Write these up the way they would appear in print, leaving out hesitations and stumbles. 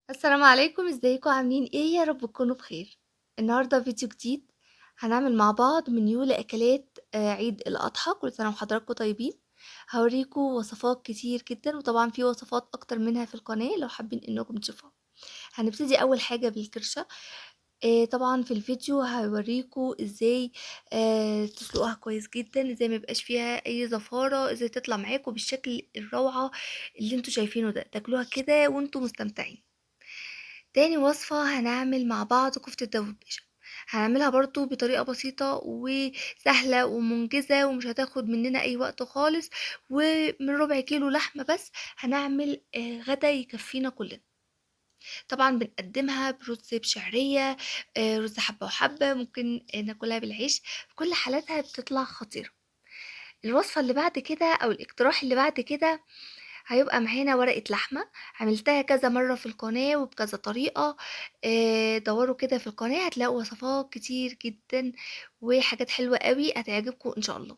السلام عليكم، ازيكم؟ عاملين ايه؟ يا رب تكونوا بخير. النهارده فيديو جديد هنعمل مع بعض منيو لاكلات عيد الاضحى. كل سنه وحضراتكم طيبين. هوريكم وصفات كتير جدا، وطبعا في وصفات اكتر منها في القناه لو حابين انكم تشوفوها. هنبتدي اول حاجه بالكرشه. طبعا في الفيديو هوريكم ازاي تسلقوها كويس جدا، ازاي ما يبقاش فيها اي زفاره، ازاي تطلع معاكم بالشكل الروعه اللي انتوا شايفينه ده، تاكلوها كده وانتوا مستمتعين. تاني وصفة هنعمل مع بعض كفتة داوود باشا. هنعملها برضو بطريقة بسيطة وسهلة ومنجزة ومش هتاخد مننا اي وقت خالص، ومن ربع كيلو لحمة بس هنعمل غدا يكفينا كلنا. طبعا بنقدمها برز بشعرية، رز حبة وحبة، ممكن ناكلها بالعيش، في كل حالاتها بتطلع خطيرة. الوصفة اللي بعد كده او الاقتراح اللي بعد كده هيبقى معانا ورقة لحمة، عملتها كذا مرة في القناة وبكذا طريقة. دوروا كده في القناة هتلاقوا وصفات كتير جدا وحاجات حلوة قوي هتعجبكم ان شاء الله.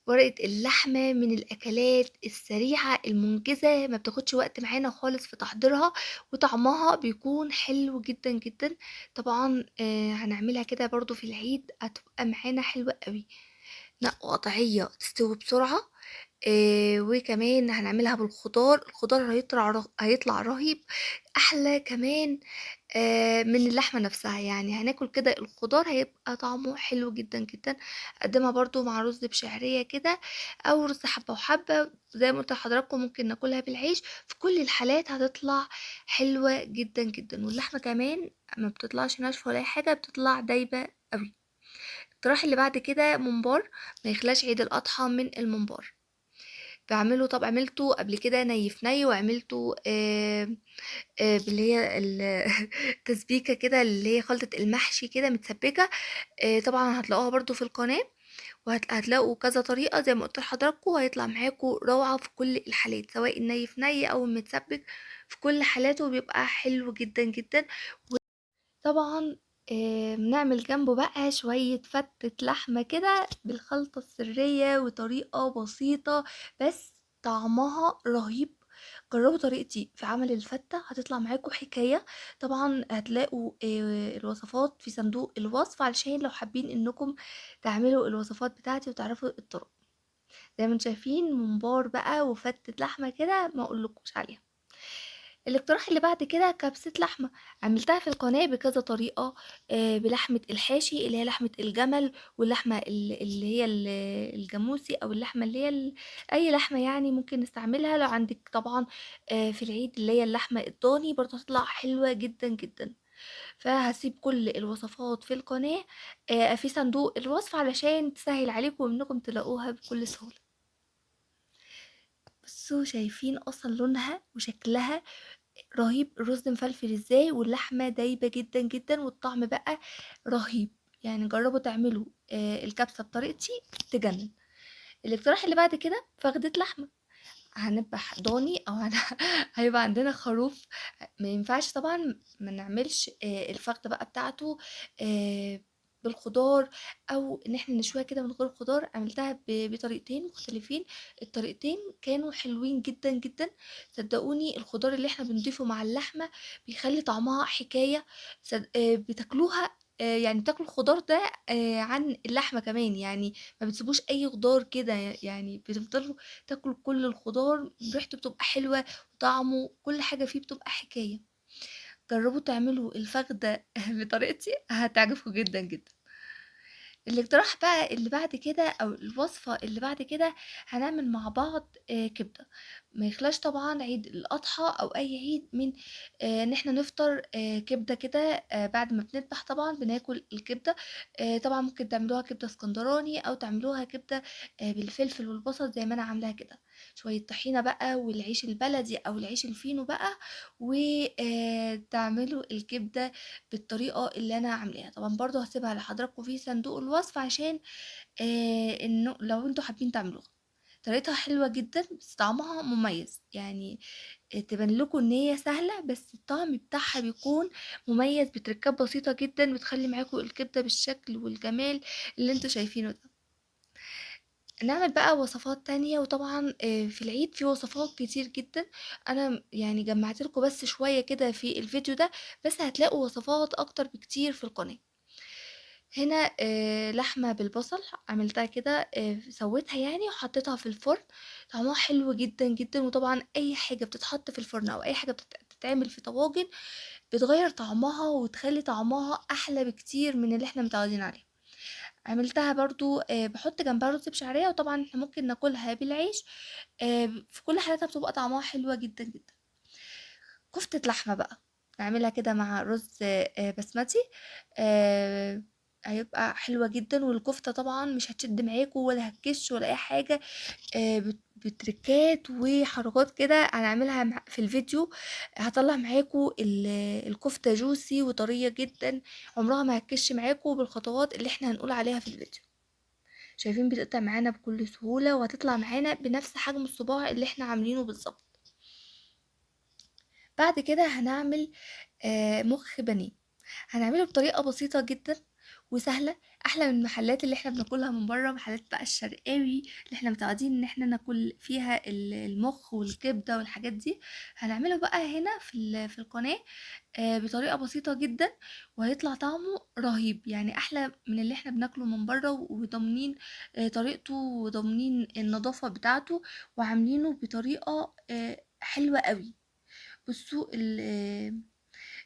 ورقة اللحمة من الأكلات السريعة المنجزة، ما بتاخدش وقت معانا خالص في تحضيرها، وطعمها بيكون حلو جدا جدا. طبعا هنعملها كده برضو في العيد، هتبقى معانا حلوة قوي. نقوا قطعية تستوي بسرعة، وكمان هنعملها بالخضار. الخضار هيطلع رهيب، احلى كمان من اللحمه نفسها. هناكل كده الخضار هيبقى طعمه حلو جدا جدا. اقدمها برضو مع رز بشعريه كده او رز حبه وحبه، زي ما قلت لحضراتكم ممكن ناكلها بالعيش. في كل الحالات هتطلع حلوه جدا جدا، واللحمه كمان ما بتطلعش ناشفه ولا اي حاجه، بتطلع دايبه قوي. الاقتراح اللي بعد كده ممبار، ما يخلاش عيد الاضحى من الممبار. بعمله، طب عملته قبل كده ني في ني، وعملته باللي هي التسبيكه كده اللي هي خلطه المحشي كده متسبكه. طبعا هتلاقوها برضو في القناه، هتلاقوا كذا طريقه زي ما قلت لحضراتكم، وهيطلع معاكم روعه في كل الحالات، سواء الني في ني او المتسبك، في كل حالاته بيبقى حلو جدا جدا. طبعا بنعمل جنبه بقى شوية فتة لحمة كده بالخلطة السرية وطريقة بسيطة بس طعمها رهيب. جربوا طريقتي في عمل الفتة هتطلع معاكم حكاية. طبعا هتلاقوا الوصفات في صندوق الوصف علشان لو حابين انكم تعملوا الوصفات بتاعتي وتعرفوا الطرق. زي ما انتم شايفين ممبار بقى وفتة لحمة كده ما اقولكوش عليها. الاقتراح اللي بعد كده كبسة لحمة، عملتها في القناة بكذا طريقة، بلحمة الحاشي اللي هي لحمة الجمل، واللحمة اللي هي الجاموسي، أو اللحمة اللي هي أي لحمة ممكن نستعملها لو عندك طبعا، في العيد اللي هي اللحمة الضاني برضه هتطلع حلوة جدا جدا. فهسيب كل الوصفات في القناة، في صندوق الوصف علشان تسهل عليكم انكم تلاقوها بكل سهولة. بصوا شايفين اصلا لونها وشكلها رهيب، الرز مفلفل ازاي واللحمه دايبه جدا جدا والطعم بقى رهيب. جربوا تعملوا الكبسه بطريقتي تجنن. الاقتراح اللي بعد كده فخده لحمه، هنذبح ضاني او هيبقى عندنا خروف، ما ينفعش طبعا ما نعملش الفخده بقى بتاعته، بالخضار او ان احنا نشويها كده من غير خضار. عملتها بطريقتين مختلفين، الطريقتين كانوا حلوين جدا جدا. صدقوني الخضار اللي احنا بنضيفه مع اللحمه بيخلي طعمها حكايه. بتاكلوها، يعني بتاكلوا الخضار ده، عن اللحمه كمان، ما بتسيبوش اي خضار كده، بتفضلوا تاكلوا كل الخضار، ريحته بتبقى حلوه وطعمه كل حاجه فيه بتبقى حكايه. جربوا تعملوا الفخده بطريقتي هتعجبكم جدا جدا. الاقتراح بقى اللي بعد كده او الوصفه اللي بعد كده هنعمل مع بعض، كبده. ما يخلاش طبعا عيد الاضحى او اي عيد من، ان احنا نفطر، كبده كده، بعد ما بنذبح طبعا بناكل الكبده. طبعا ممكن تعملوها كبده اسكندراني او تعملوها كبده، بالفلفل والبصل زي ما انا عاملاها كده، شويه طحينه بقى والعيش البلدي او العيش الفينو بقى، وتعملوا الكبده بالطريقه اللي انا عاملاها. طبعا برضو هسيبها لحضراتكم في صندوق الوصف عشان، انه لو انتوا حابين تعملوها. طريقتها حلوة جدا بس طعمها مميز، تبان لكم ان هي سهلة بس الطعم بتاعها بيكون مميز بتركات بسيطة جدا، بتخلي معاكم الكبدة بالشكل والجمال اللي انتوا شايفينه ده. نعمل بقى وصفات تانية، وطبعًا في العيد في وصفات كتير جدًا، أنا يعني جمّعت لكم بس شوية كده في الفيديو ده، بس هتلاقوا وصفات أكتر بكتير في القناة. هنا لحمة بالبصل عملتها كده، سويتها يعني وحطيتها في الفرن، طعمها حلو جدًا، جدًا. وطبعًا أي حاجة بتتحط في الفرن أو أي حاجة بتتعمل في طواجن بتغيّر طعمها وتخلّي طعمها أحلى بكتير من اللي إحنا متعودين عليه. عملتها برضه باحط جنبها رز بشعرية، وطبعًا إحنا ممكن ناكلها بالعيش، في كل حالاتها بتبقى طعمها حلوة جدًا، جدًا. كفتة لحمة بقى، نعملها كده مع رز بسمتي، هيبقى حلوة جدًا. والكفتة طبعًا مش هتشد معاكم ولا هتكش ولا أي حاجة، بتركات وحركات كده هنعملها في الفيديو، هطلع معاكم الكفتة جوسي وطرية جدًا، عمرها ما هتكش معاكم بالخطوات اللي احنا هنقول عليها في الفيديو. شايفين بتقطع معانا بكل سهولة، وهتطلع معانا بنفس حجم الصباع اللي احنا عاملينه بالظبط. بعد كده هنعمل مخ بانيه، هنعمله بطريقة بسيطة جدا وسهلة، أحلى من المحلات اللي احنا بناكلها من بره، محلات بقى الشرقاوي اللي احنا متعودين ان احنا ناكل فيها المخ والكبدة والحاجات دي. هنعمله بقى هنا في القناة، بطريقة بسيطة جدا، وهيطلع طعمه رهيب، يعني أحلى من اللي احنا بناكله من بره، وضامنين طريقته وضامنين النظافة بتاعته، وعاملينه بطريقة حلوة قوي. بصوا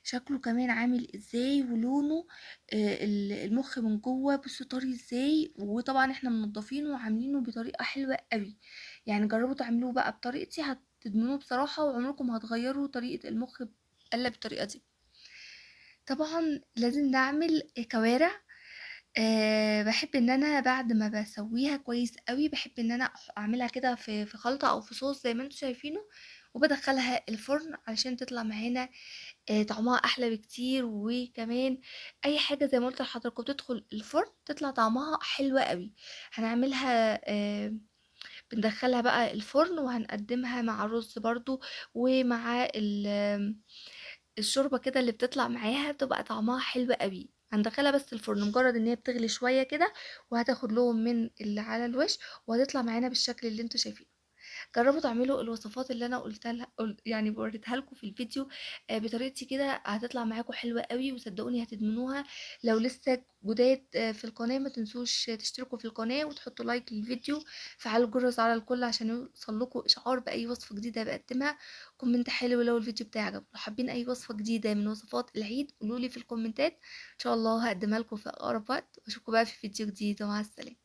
شكله كمان عامل ازاي، ولونه، المخ من جوه بصوا طري ازاي، وطبعا احنا منضفينه وعاملينه بطريقه حلوه قوي. جربوا تعملوه بقى بطريقتي هتدمنوه بصراحه، وعمركم ما هتغيروا طريقه المخ الا بالطريقه دي. طبعا لازم نعمل كوارع، بحب ان انا بعد ما بسويها كويس قوي بحب ان انا اعملها كده في خلطه او في صوص زي ما انتم شايفينه، وبدخلها الفرن علشان تطلع معانا، طعمها احلى بكتير. وكمان اي حاجه زي ما قلت لحضراتكم بتدخل الفرن تطلع طعمها حلو قوي. بندخلها بقى الفرن وهنقدمها مع الرز برضو، ومع الشوربه كده اللي بتطلع معاها بتبقى طعمها حلو قوي. هندخلها بس الفرن مجرد ان هي بتغلي شويه كده، وهتاخد لون من اللي على الوش، وهتطلع معانا بالشكل اللي انتوا شايفينه. جربوا تعملوا الوصفات اللي انا قلتها لها، يعني وريتها لكم في الفيديو، بطريقتي كده هتطلع معاكم حلوه قوي، وصدقوني هتدمنوها. لو لسه جداد، في القناه ما تنسوش تشتركوا في القناه وتحطوا لايك للفيديو، فعلوا الجرس على الكل عشان يوصل لكم اشعار باي وصفه جديده بقدمها. comment حلو لو الفيديو بتاعي عجبكم، لو حابين اي وصفه جديده من وصفات العيد قولوا لي في الكومنتات، ان شاء الله هقدمها لكم في اقرب وقت. واشوفكم بقى في فيديو جديد، ومع السلامه.